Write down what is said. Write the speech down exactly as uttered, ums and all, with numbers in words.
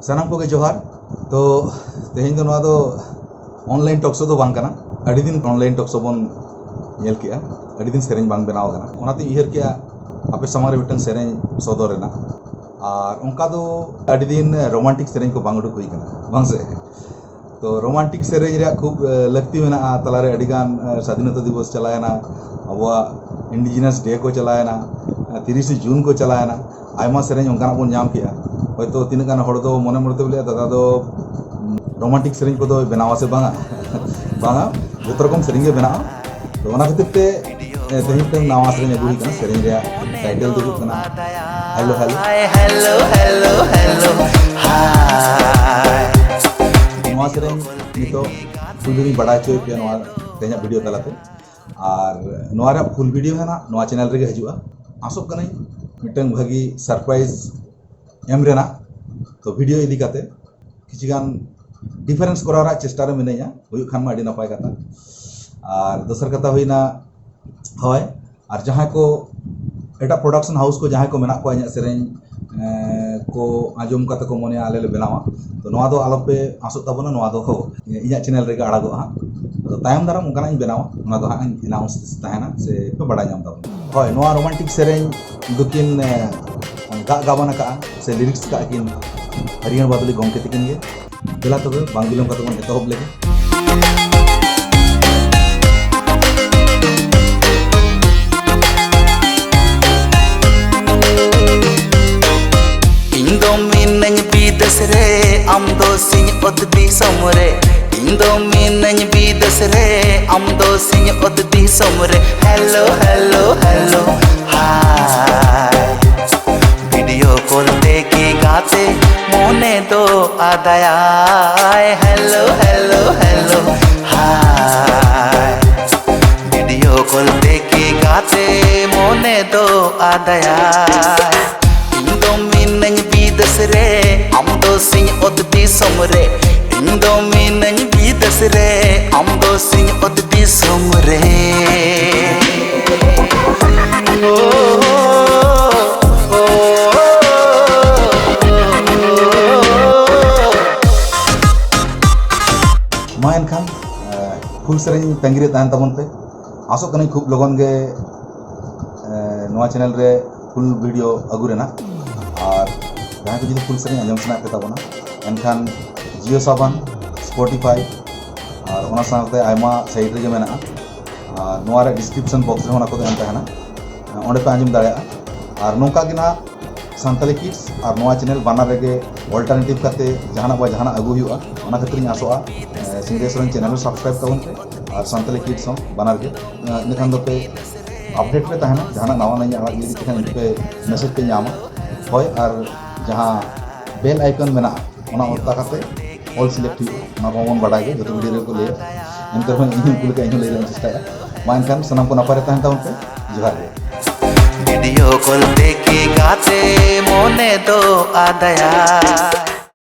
ᱥᱟᱱᱟᱢ ᱠᱚᱜᱮ ᱡᱚᱦᱟᱨ᱾ ᱛᱚ, ᱛᱮᱦᱮᱧ ᱫᱚ ᱱᱚᱣᱟ ᱫᱚ online talk show ᱫᱚ ᱵᱟᱝ ᱠᱟᱱᱟ᱾ ᱟᱹᱰᱤ ᱫᱤᱱ online talk show ᱵᱚᱱ ᱧᱮᱞ ᱠᱮᱜᱼᱟ, ᱟᱹᱰᱤ ᱫᱤᱱ ᱥᱮᱨᱮᱧ ᱵᱟᱝ ᱵᱮᱱᱟᱣ ᱟᱠᱟᱱᱟ᱾ ᱚᱱᱟᱛᱮᱧ ᱩᱭᱦᱟᱹᱨ ᱠᱮᱜᱼᱟ ᱟᱯᱮ ᱥᱟᱢᱟᱝ ᱨᱮ ᱢᱤᱫᱴᱟᱝ ᱥᱮᱨᱮᱧ ᱥᱚᱫᱚᱨ ᱨᱮᱱᱟᱜ᱾ ᱟᱨ ᱚᱱᱠᱟ ᱫᱚ ᱟᱹᱰᱤ ᱫᱤᱱ romantic ᱥᱮᱨᱮᱧ ᱠᱚ ᱵᱟᱝ ᱩᱰᱩᱠ ᱦᱩᱭ ᱠᱟᱱᱟ, ᱵᱟᱝ ᱥᱮ? ᱛᱚ, romantic ᱥᱮᱨᱮᱧ ᱨᱮᱭᱟᱜ ᱠᱷᱩᱵ, ᱮ, ᱞᱟᱹᱠᱛᱤ ᱢᱮᱱᱟᱜᱼᱟ᱾ ᱛᱟᱞᱟᱨᱮ ᱟᱹᱰᱤᱜᱟᱱ, ᱮ, ᱥᱟᱫᱷᱤᱱᱚᱛᱟ ᱫᱤᱵᱚᱥ ᱪᱟᱞᱟᱣᱮᱱᱟ, ᱟᱵᱚᱣᱟᱜ Indigenous Day ᱠᱚ ᱪᱟᱞᱟᱣᱮᱱᱟ, ᱮ, ᱛᱤᱨᱤᱥᱮ ᱡᱩᱱ ᱠᱚ ᱪᱟᱞᱟᱣᱮᱱᱟ, ᱟᱭᱢᱟ ᱥᱮᱨᱮᱧ ᱚᱱᱠᱟᱱᱟᱜ ᱵᱚᱱ ᱧᱟᱢ ᱠᱮᱜᱼᱟ᱾ ᱦᱚᱭᱛᱳ ᱛᱤᱱᱟᱹᱜ ᱜᱟᱱ ᱦᱚᱲ ᱫᱚ ᱢᱚᱱᱮ ᱢᱚᱱᱮ ᱛᱮ ᱵᱚᱞᱮ, "ᱫᱟᱫᱟ ᱫᱚ romantic ᱥᱮᱨᱮᱧ ᱠᱚᱫᱚ ᱵᱮᱱᱟᱣᱟ ᱥᱮ ᱵᱟᱝᱟ?" ᱵᱟᱝᱟ, ᱡᱚᱛᱚ ᱨᱚᱠᱚᱢ ᱥᱮᱨᱮᱧ ᱜᱮ ᱵᱮᱱᱟᱜᱼᱟ᱾ ᱛᱚ, ᱚᱱᱟ ᱠᱷᱟᱹᱛᱤᱨ ᱛᱮ, ᱮ, ᱛᱮᱦᱮᱧ ᱢᱤᱫᱴᱟᱝ ᱱᱟᱣᱟ ᱥᱮᱨᱮᱧ ᱟᱹᱜᱩ ᱦᱩᱭ ᱠᱟᱱᱟ, ᱥᱮᱨᱮᱧ ᱨᱮᱭᱟᱜ title ᱫᱚ ᱦᱩᱭᱩᱜ ᱠᱟᱱᱟ Hello Hello᱾ Hello, hello, hello, hi. ᱱᱚᱣᱟ ᱥᱮᱨᱮᱧ ᱱᱤᱛᱚᱜ ᱯᱩᱭᱞᱩ ᱨᱤᱧ ᱵᱟᱲᱟᱭ ᱦᱚᱪᱚᱭᱮᱫ ᱯᱮᱭᱟ ᱱᱚᱣᱟ ᱛᱮᱦᱮᱧᱟᱜ video ᱛᱟᱞᱟᱛᱮ᱾ ᱟᱨ ᱱᱚᱣᱟ ᱨᱮᱭᱟᱜ full video ᱦᱚᱸ ᱱᱟᱜ ᱱᱚᱣᱟ channel ᱨᱮᱜᱮ ᱦᱤᱡᱩᱜᱼᱟ᱾ ᱟᱥᱚᱜ ᱠᱟᱹᱱᱟᱹᱧ ᱢᱤᱫᱴᱟᱝ ᱵᱷᱟᱹᱜᱤ surprise ᱮᱢ ᱨᱮᱱᱟᱜ᱾ ᱛᱚ, video ᱤᱫᱤ ᱠᱟᱛᱮ ᱠᱤᱪᱷᱩ ᱜᱟᱱ difference ᱠᱚᱨᱟᱣ ᱨᱮᱭᱟᱜ ᱪᱮᱥᱴᱟ ᱨᱮ ᱢᱤᱱᱟᱹᱧᱟ, ᱦᱩᱭᱩᱜ ᱠᱷᱟᱱ ᱢᱟ ᱟᱹᱰᱤ ᱱᱟᱯᱟᱭ ᱠᱟᱛᱷᱟ᱾ ᱟᱨ ᱫᱚᱥᱟᱨ ᱠᱟᱛᱷᱟ ᱦᱩᱭᱱᱟ, ᱦᱳᱭ, ᱟᱨ ᱡᱟᱦᱟᱸᱭ ᱠᱚ ᱮᱴᱟᱜ production house ᱠᱚ ᱡᱟᱦᱟᱸᱭ ᱠᱚ ᱢᱮᱱᱟᱜ ᱠᱚᱣᱟ, ᱤᱧᱟᱹᱜ ᱥᱮᱨᱮᱧ, ᱮᱸ, ᱠᱚ ᱟᱸᱡᱚᱢ ᱠᱟᱛᱮ ᱠᱚ ᱢᱚᱱᱮᱭᱟ ᱟᱞᱮ ᱞᱮ ᱵᱮᱱᱟᱣᱟ, ᱛᱚ, ᱱᱚᱣᱟ ᱫᱚ ᱟᱞᱚᱯᱮ ᱟᱸᱥᱚᱜ ᱛᱟᱵᱚᱱᱟ, ᱱᱚᱣᱟ ᱫᱚ ᱤᱧᱟᱹᱜ channel ᱨᱮᱜᱮ ᱟᱲᱟᱜᱚᱜᱼᱟ ᱦᱟᱸᱜ᱾ ᱟᱫᱚ ᱛᱟᱭᱚᱢ ᱫᱟᱨᱟᱢ ᱚᱱᱠᱟᱱᱟᱜ ᱤᱧ ᱵᱮᱱᱟᱣᱟ, ᱚᱱᱟ ᱫᱚ ᱦᱟᱸᱜ ᱤᱧ announce ᱛᱟᱦᱮᱱᱟ, ᱥᱮ ᱯᱮ ᱵᱟᱲᱟᱭ ᱧᱟᱢ ᱛᱟᱵᱚᱱᱟ᱾ ᱦᱳᱭ, ᱱᱚᱣᱟ romantic ᱥᱮᱨᱮᱧ ᱫᱚᱠᱤᱱ, ᱮᱸ, ᱜᱟᱜ ᱜᱟᱵᱟᱱ ᱟᱠᱟᱫᱼᱟ ᱥᱮ lyrics ᱟᱠᱟᱫ ᱠᱤᱱ ᱦᱟᱹᱨᱤᱭᱟᱹᱲ ᱵᱟᱫᱚᱞᱤ ᱜᱚᱢᱠᱮ ᱛᱟᱹᱠᱤᱱ ᱜᱮ᱾ ᱫᱮᱞᱟ ᱛᱚᱵᱮ, ᱵᱟᱝ ᱵᱤᱞᱚᱢ ᱠᱟᱛᱮ ᱵᱚᱱ ᱮᱛᱚᱦᱚᱵ ᱞᱮᱜᱮ᱾ ᱤᱧ ᱫᱚ ᱢᱤᱱᱟᱹᱧ ᱵᱤᱫᱮᱥ ᱨᱮ, ᱟᱢ ᱫᱚ ᱥᱤᱧ ᱚᱛ ᱫᱤᱥᱚᱢ ᱨᱮ᱾ ᱤᱧ ᱫᱚ ᱢᱤᱱᱟᱹᱧ ᱵᱤᱫᱮᱥ ᱨᱮ, ᱟᱢ ᱫᱚ ᱥᱤᱧ ᱚᱛ ᱫᱤᱥᱚᱢ ᱨᱮ᱾ Hello, hello, hello, hi. Video call ᱛᱮ ᱠᱤ ᱜᱟᱛᱮ ᱢᱚᱱᱮ ᱫᱚ ᱟᱫᱟᱭᱟᱭ᱾ Hello, hello, hello, hi. Video call ᱛᱮ ᱠᱤ ᱜᱟᱛᱮ ᱢᱚᱱᱮ ᱫᱚ ᱟᱫᱟᱭᱟᱭ᱾ ᱤᱧ ᱫᱚ ᱢᱤᱱᱟᱹᱧ ᱵᱤᱫᱮᱥ ᱨᱮ, ᱟᱢ ᱫᱚ ᱥᱤᱧ ᱚᱛ ᱫᱤᱥᱚᱢ ᱨᱮ᱾ ᱤᱧ ᱫᱚ ᱢᱤᱱᱟᱹᱧ ᱵᱤᱫᱮᱥ ᱨᱮ, ᱟᱢ ᱫᱚ ᱥᱤᱧ ᱚᱛ ᱫᱤᱥᱚᱢ ᱨᱮ᱾ ᱳ, ᱳ, ᱳ, ᱳ, ᱳ, ᱳ᱾ ᱯᱷᱩᱞ ᱥᱮᱨᱮᱧ ᱛᱟᱺᱜᱤ ᱨᱮ ᱛᱟᱦᱮᱱ ᱛᱟᱵᱚᱱ ᱯᱮ᱾ ᱟᱥᱚᱜ ᱠᱟᱹᱱᱟᱹᱧ ᱠᱷᱩᱵ ᱞᱚᱜᱚᱱ ᱜᱮ ᱮ, ᱱᱚᱣᱟ ᱪᱮᱱᱮᱞ ᱨᱮ ᱯᱷᱩᱞ ᱵᱷᱤᱰᱤᱭᱳ ᱟᱹᱜᱩ ᱨᱮᱱᱟᱜ᱾ ᱟᱨ ᱡᱟᱦᱟᱸᱭ ᱠᱚ ᱡᱩᱫᱤ ᱯᱷᱩᱞ ᱥᱮᱨᱮᱧ ᱟᱸᱡᱚᱢ ᱥᱟᱱᱟᱭᱮᱫ ᱯᱮ ᱛᱟᱵᱚᱱᱟ, ᱮᱱᱠᱷᱟᱱ ᱡᱤᱭᱳ ᱥᱟᱵᱟᱱ, ᱥᱯᱚᱴᱤᱯᱷᱟᱭ ᱟᱨ ᱚᱱᱟ ᱥᱟᱶᱛᱮ ᱟᱭᱢᱟ ᱥᱟᱭᱤᱴ ᱨᱮᱜᱮ ᱢᱮᱱᱟᱜᱼᱟ᱾ ᱟᱨ ᱱᱚᱣᱟ ᱨᱮ ᱰᱤᱥᱠᱨᱤᱯᱥᱚᱱ ᱵᱚᱠᱥ ᱨᱮᱦᱚᱸ ᱚᱱᱟ ᱠᱚᱫᱚ ᱮᱢ ᱛᱟᱦᱮᱱᱟ, ᱚᱸᱰᱮ ᱯᱮ ᱟᱸᱡᱚᱢ ᱫᱟᱲᱮᱭᱟᱜᱼᱟ᱾ ᱟᱨ ᱱᱚᱝᱠᱟ ᱜᱮ ᱱᱟᱦᱟᱜ ᱥᱟᱱᱛᱟᱞᱤ ᱠᱤᱰᱥ ᱟᱨ ᱱᱚᱣᱟ ᱪᱮᱱᱮᱞ ᱵᱟᱱᱟᱨ ᱨᱮᱜᱮ ᱚᱞᱴᱟᱨᱱᱮᱴᱤᱵᱷ ᱠᱟᱛᱮ ᱡᱟᱦᱟᱱᱟᱜ ᱵᱟ ᱡᱟᱦᱟᱱᱟᱜ ᱟᱹᱜᱩ ᱦᱩᱭᱩᱜᱼᱟ᱾ ᱚᱱᱟ ᱠᱷᱟᱹᱛᱤᱨ ᱤᱧ ᱟᱥᱚᱜᱼᱟ, ᱮ, ᱥᱤᱝᱨᱟᱹᱭ ᱥᱚᱨᱮᱱ ᱪᱮᱱᱮᱞ ᱦᱚᱸ ᱥᱟᱵᱥᱠᱨᱟᱭᱤᱵ ᱛᱟᱵᱚᱱ ᱯᱮ ᱟᱨ ᱥᱟᱱᱛᱟᱞᱤ ᱠᱤᱰᱥ ᱦᱚᱸ ᱵᱟᱱᱟᱨ ᱜᱮ᱾ ᱮ, ᱤᱱᱟᱹᱠᱷᱟᱱ ᱫᱚᱯᱮ ᱟᱯᱰᱮᱴ ᱯᱮ ᱛᱟᱦᱮᱱᱟ, ᱡᱟᱦᱟᱱᱟᱜ ᱱᱟᱣᱟ ᱱᱟᱣᱟ ᱟᱲᱟᱜ ᱤᱫᱤ ᱞᱮᱠᱷᱟᱱ ᱯᱮ ᱢᱮᱥᱮᱡᱽ ᱯᱮ ᱧᱟᱢᱟ᱾ ᱦᱳᱭ, ᱟᱨ ᱡᱟᱦᱟᱸ ᱵᱮᱞ ᱟᱭᱠᱚᱱ ᱢᱮᱱᱟᱜᱼᱟ, ᱚᱱᱟ ᱚᱛᱟ ᱠᱟᱛᱮ ᱚᱞ ᱥᱤᱞᱮᱠᱴ ᱦᱩᱭᱩᱜᱼᱟ᱾ ᱚᱱᱟ ᱠᱚ ᱵᱚᱱ ᱵᱟᱰᱟᱭ ᱜᱮ, ᱡᱚᱛᱚ ᱵᱷᱤᱰᱤᱭᱳ ᱨᱮᱠᱚ ᱞᱟᱹᱭᱟ᱾ ᱮᱱᱛᱮ ᱨᱮᱦᱚᱸ ᱤᱧ ᱩᱱᱠᱩ ᱞᱮᱠᱟ ᱤᱧ ᱦᱚᱸ ᱞᱟᱹᱭ ᱨᱮᱭᱟᱜ ᱤᱧ ᱪᱮᱥᱴᱟᱭᱟ᱾ ᱢᱟ ᱮᱱᱠᱷᱟᱱ ᱥᱟᱱᱟᱢ ᱠᱚ ᱱᱟᱯᱟᱭ ᱨᱮ ᱛᱟᱦᱮᱱ ᱛᱟᱵᱚᱱ ᱯᱮ᱾ ᱡᱚᱦᱟᱨ ᱜᱮ᱾ ᱵᱷᱤᱰᱤᱭᱳ ᱠᱚᱞ ᱛᱮ ᱠᱤ ᱜᱟᱛᱮ ᱢᱚᱱᱮ ᱫᱚ ᱟᱫᱟᱭᱟ?